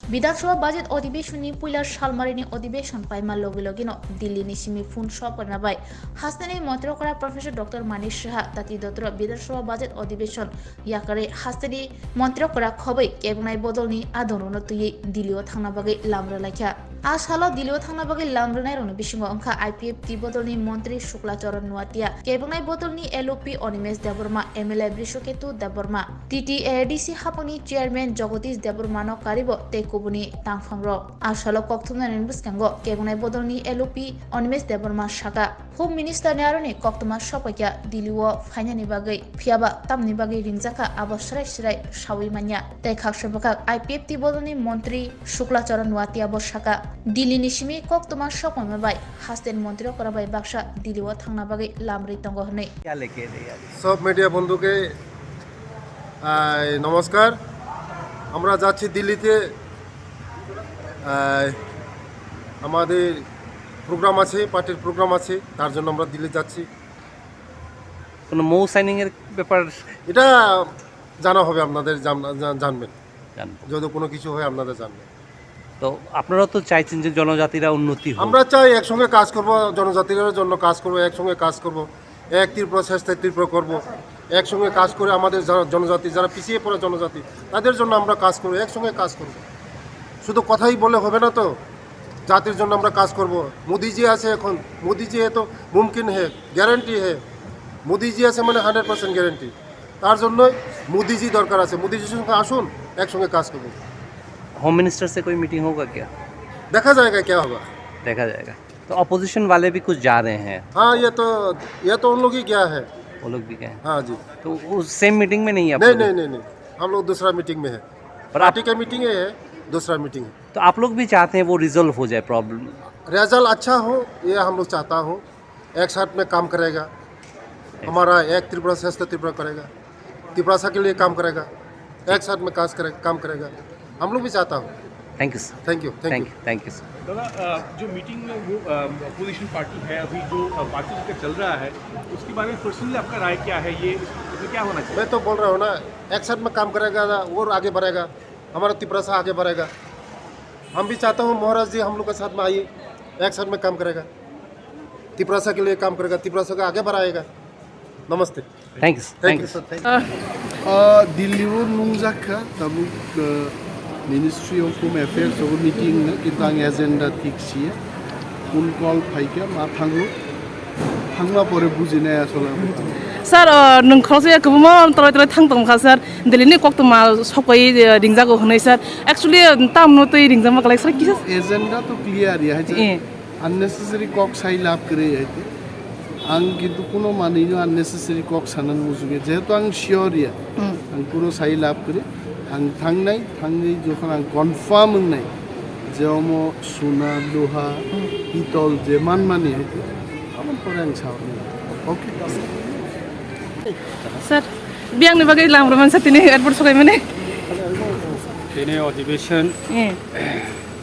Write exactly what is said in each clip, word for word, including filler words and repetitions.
Bidhan Sabha budget odhibeshonni puila salmarini odhibeshon paima logi logino Delhi ni simi phone sophaima bai hasteni montri okra Professor Doctor Manik Saha tati dotro Bidhan Sabha budget odhibeshon yakarwi hasteni montri okra khobwi kebwnai bodolni adongrokno twiwi Delhi o thangna bagwi lam rwlaikha. A salo Delhi o thangna bagwi lam rwnairokni bisingo wngkha I P F T bodolni montri Shukla Charan Nuatia, kebwnai bodolni L O P Animesh Debbarma, M L A Brishaketu Debbarma, T T A A D C haphangni chairman Jagadish Debbarmano karibo tei kubuni tangphangrok. A salo kokthumnani bwskango kebwnai bodolni L O P Animesh Debbarma saka, Home Minister ni aroni koktwma sokpaikha Delhi o phainani bagwi, phiyaba tamni bagwi ringjakha abo srai srai sawi manya. Tei khaksa bwkhak I P F T bodolni montri Shukla Charan Nuatia bo saka, Delhi ni simi koktwma sokpaima bai hasten montri okra bai baksa Delhi o thangna bagwi lam rwi tongo hwnwi. क्या लेके दे यार? সব মিডিয়া বন্ধুকে, আহ, নমস্কার। আমরা যাচ্ছি দিল্লিতে। আহ, আমাদের প্রোগ্রাম আছে, পার্টির প্রোগ্রাম আছে, তার জন্য আমরা দিল্লি যাচ্ছি। কোনো মৌ সাইনিং এর ব্যাপার? এটা জানা হবে আপনাদের, জান-, জান-, জানবেন। জানবো। যদি কোনো কিছু হয় আপনারা জানবেন। তো আপনারা তো চাইছেন যে জনজাতিরা উন্নতি হোক। আমরা চাই একসঙ্গে কাজ করব, জনজাতির জন্য কাজ করব, একসঙ্গে কাজ করব, এক ত্রিপুরা শ্রেষ্ঠ ত্রিপুরা করব, একসঙ্গে কাজ করে আমাদের যারা জনজাতি, যারা পিছিয়ে পড়া জনজাতি, তাদের জন্য আমরা কাজ করব, একসঙ্গে কাজ করব। শুধু কথাই বলে হবে না তো, জাতির জন্য আমরা কাজ করব। মোদিজি আছে এখন, মোদিজি এ তো মুমকিন হে, গ্যারান্টি হে, মোদিজি আছে মানে হান্ড্রেড পার্সেন্ট গ্যারান্টি। তার জন্যই মোদিজি দরকার আছে। মোদিজির সঙ্গে আসুন, একসঙ্গে কাজ করব। होम मिनिस्टर से कोई मीटिंग होगा क्या? দেখা যায়গা কে হবে। देखा जाएगा। तो अपोजिशन वाले भी कुछ जा रहे हैं। हाँ, ये तो, ये तो उन लोग ही गया है। वो लोग भी गए हैं। हाँ जी। तो उस सेम मीटिंग में नहीं है आप नहीं, लोग? नहीं, नहीं, नहीं। हम लोग दूसरा मीटिंग में है। पर आप पार्टी का मीटिंग है, दूसरा मीटिंग है। तो आप लोग भी चाहते हैं वो रिजॉल्व हो जाए प्रॉब्लम? रिजल्ट अच्छा हो, ये हम लोग चाहता हूँ। एक साथ में काम करेगा, हमारा एक त्रिपुरा श्रेष्ठ त्रिपुरा करेगा, तिपरासा के लिए काम करेगा, एक साथ में काज करे, काम करेगा, हम लोग भी चाहता हूँ। Thank you sir. Thank you, thank you. Thank you, thank you sir. दादा, अ, जो मीटिंग में वो, अ, अपोजिशन पार्टी है अभी जो, अ, बातचीत का चल रहा है, उसके बारे में पर्सनली आपका राय क्या है? ये इसमें क्या होना चाहिए? मैं तो बोल रहा हूँ ना, एक साथ में काम करेगा ना, और आगे बढ़ेगा, हमारा तिपरासा आगे बढ़ेगा। हम भी चाहता हूँ महाराज जी हम लोग के साथ में आइए, एक साथ में काम करेगा, तिपरासा के लिए काम करेगा, तिपरासा को आगे बढ़ाएगा। नमस्ते। Thank you sir. Thank you sir. A, Delhi o nungjak kha, tabuk, uh, Ministry of Home Affairs o meeting no, kintu ang agenda thik siya. Kun call phaikha, ma thango. Thangma pore bujinai asole. Sir, uh, nwng khoroksa ya kwbangma tolai tolai thang tongkha sir. Delhi ni koktwma sokbai, uh, ringjago hwnwi sir. Actually, uh, tamno twi ringjakma kwlai sir kisa? Agenda to clear ya, hai je. Eh. Unnecessary kok sai lab kwrwi hai te. Ang kintu kuno manwi no unnecessary kok sanani muchungo, jehetu ang sure ya. Hmm. Ang kuno sai lab kwrwi. Ang thangnai, thangwi jokhon ang confirm wngnai je omo suna, loha, Hmm. pitol je manmani hai te. Aboni pore ang sa hwnwi. Okay. Sir, biyang ni bagwi lam rwmani sir tini airport sokaimani. Tini odhibeshan. Eh.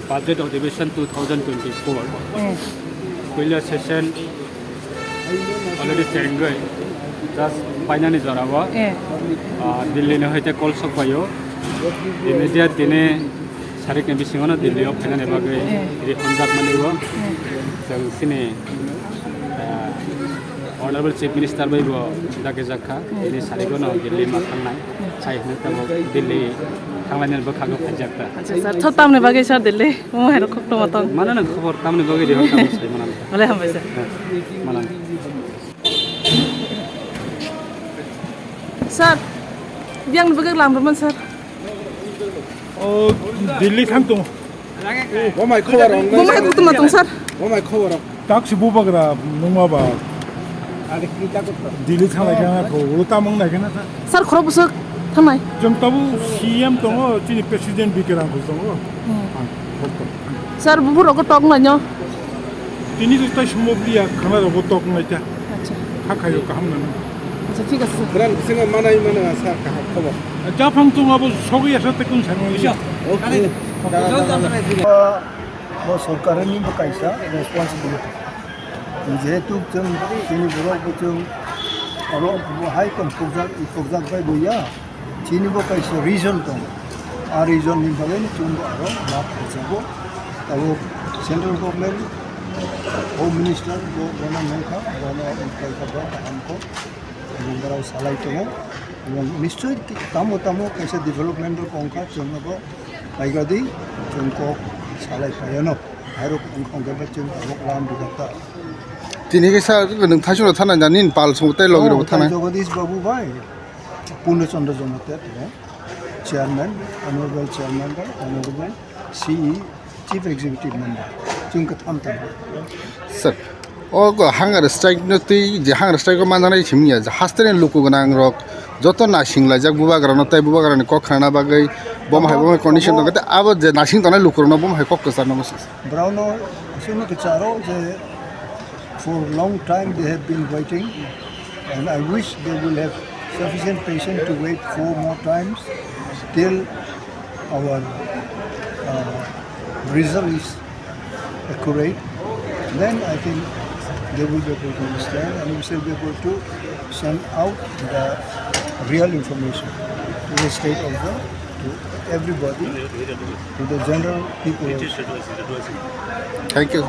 Budget Adhibeshan two thousand twenty-four. Hmm. Puila session already chengwi just painani jorao, Eh. ah, Delhi ni hoite call sokphaio. Immediate tini sarikni bisingono Delhi o phainani bagwi Eh. ri honjakmani o. Hmm. Chwng chini, ah, Honorable Chief Minister bai bo dagi jakha, Hmm. tini sarigono Delhi ma thangnai. Hai hwnwi tabuk Delhi thanglainani bwkhago phaijak ta. Acha sir, tho tamni bagwi sir Delhi? Omo hai rok khok tongma tong. Mano nang khobor tamni bagwi de hokha sai mano. Bole hambai sir. Mano. Sir, biyang ni bagwi lam rwmani sir. O Delhi thang tong. Bo mai khobor rok. Bo mai kutu ma tong sir. Bo mai khobor rok. Tak si bubagra nungma ba. Dili thanglai khe na kho, ulo tamung nai khe na kha. Sir, khorok bwswk thangnai. Chwng tabuk C M tongo, chini president B K Rangkho tongo. Hmm. Ang khorok tong. Sir, bubu rogo tok nai nyo. Tini to tai sumo bia khana rogo tok nai ta. Acha. Kha khayo kaham nang. Acha, thik ase sir. Bwrang bisingo manai mano sir kaham khobor. Japhang tongo abo sogwi asa tekun sango. Okay. Bo sorkarni bo kaisa responsibility. Jehetu chwng chini borok bo chwng oro bo hai tong pokjak, pokjak bai bo ya, chini bo kaisa reason tong. Ar region ni bagwi chwng bo aro ma khajago. Abo central government, Home Minister bo bono nungkha, bono wngkha bo kaham kho, borok salai tongo. Ebong nischoi tamo tamo kaisa development rok wngkha, chwng bo paigadi, chwng kok salai phaiyano. Hairok wngkha hwnkhe chwng abo lam bijakha. Tini kisa nwng thaichung rok thana jani pal song tei logi rok thana. Jagadish Babu bai, Purna Chandra Jamatia, chairman, honorable chairman bai, honorable C E, chief executive member, chwng kwtham tamo. Sir, o go hunger strike no twi je hunger strike o manjanai simi ya, je hasteni luku gwnang rok joto nasing laijak bubagra no tei bubagra ni kok khana bagwi bom hai bom condition dong, tei abo je nasing tongnai luku rok no bom hai kok kwchar no. Brao no aswkno kwcharo je for long time they have been waiting, and I wish they will have sufficient patience to wait four more times till our, uh, result is accurate. Then I think they will be able to understand, and we shall be able to send out the real information to the state of the, to everybody, to the general people. Thank you.